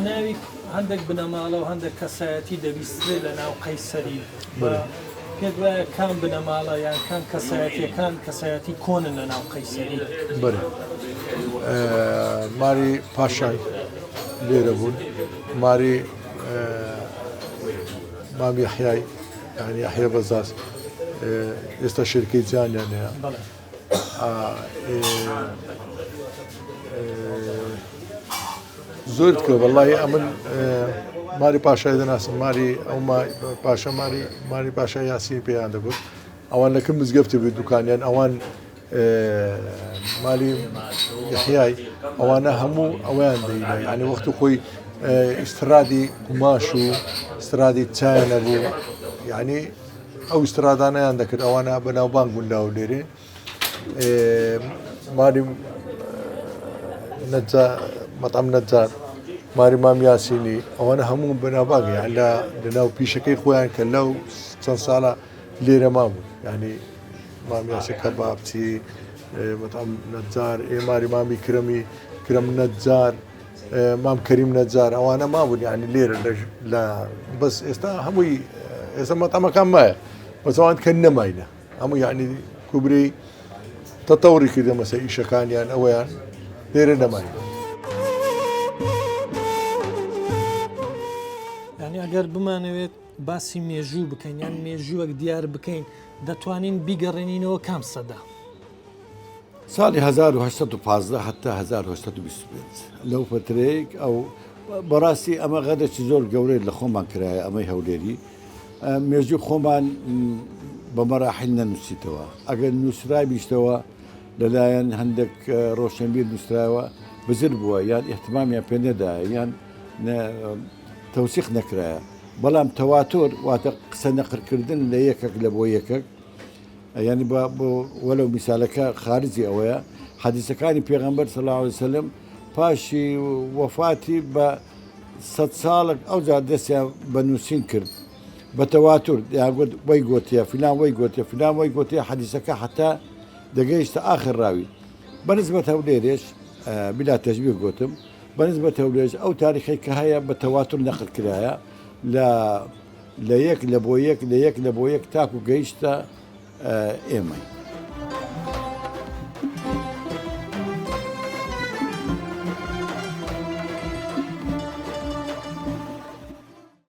ناوی هەندێک بنەماڵە و هەندێک کەسایەتی دەبیسترێ لە ناو قەیسەری پێت وایە کام بنەماڵە یان کام کەسایەتیەکان کەسایەتی کۆنن لە ناو قەیسەری؟ بەێ ماری پاشای لێرە بوون ماری مام یەحیای یعنی یەحیا بەزاز ئێستا شرکەی جانیان هەیە زۆر کە وەڵی ئەمن ماری پاشای دەناسم ماری ئەو پاشە ماری ماری پاشا یاسین پێیان دەگوت ئەوان لەکە مزگەفتی بوو دوکانیان ئەوان مالی یحیای ئەوانە هەموو ئەویان دەینا یعنی وەخت خۆی ئیسرادی قوماش و ئیسرادی چایە نەبوو یعنی ئەو ئیسترادانەیان دەکرد ئەوانە بەناوبانگ بوون لە هەولێرێ ماری مەتەم نەجار ماری مام یاسینی ئەوانە هەموو بەناوبانگ یان لە لەناو پیشەکەی خۆیان کە لەو چەند ساڵە لێرە مابوو ینی مام یاسی کەبابچی مەتەم نەجار ئێماری مامی کرەمی کرەم نەجار مام کەریم نەجار ئەوانە مابوون یعنی لێرە لە بەس ئێستا هەمووی ئێستا مەتەمەکان مایە بەسەوان کە نەماینە هەموو یعنی کوبری تەتەوری کردە مەسە ئیشەکانیان ئەوەیان لێرە نەماینە. یعنی ئەگەر بمانەوێت باسی مێژوو بکەین یان مێژووەک دیار بکەین دەتوانین بیگەڕێنینەوە کام سەدا؟ ساڵی 1815 هەتا 1825 لەو فترەیەک ئەو بەڕاستی ئەمە غەدەکی زۆر گەورەی لە خۆمان کرایە ئەمەی هەولێری مێژوو خۆمان بە مەراحل نەنووسیتەوە ئەگەر نووسرابیشتەوە لەلایەن هەندێک ڕۆشنبیر نووسراوە بزر بووە یان احتمامیان پێ نەدایە یان تەوسیق نەکرایە بەڵام تەواتۆر واتە قسە نەقرکردن لە یەکێک لە بۆ یەکێک یانی با بۆ وەلەو میسالەکە خارجی ئەوەیە حەدیسەکانی پێغەمبەر صلی الله علیه وسلم پاشی وەفاتی بە سەد ساڵک ئەوجا دەستیان بە نووسین کرد بە تەواتور یاگوت وەی گوتیە فلان وەی گوتیە فلان وەی گوتیە حەدیسەکە حتا دەگەیشتە ئاخر ڕاوی بەنسبەت هەولێرێش بلا تەشبیه گوتم بەنسبەت هەولێرش ئەو تاریخی کە هەیە بە تەواتور نەقل کرایە لە لە یەک لە بۆ یەک لە یەک لە بۆ یەک تاکو گەیشتە ئێمەی.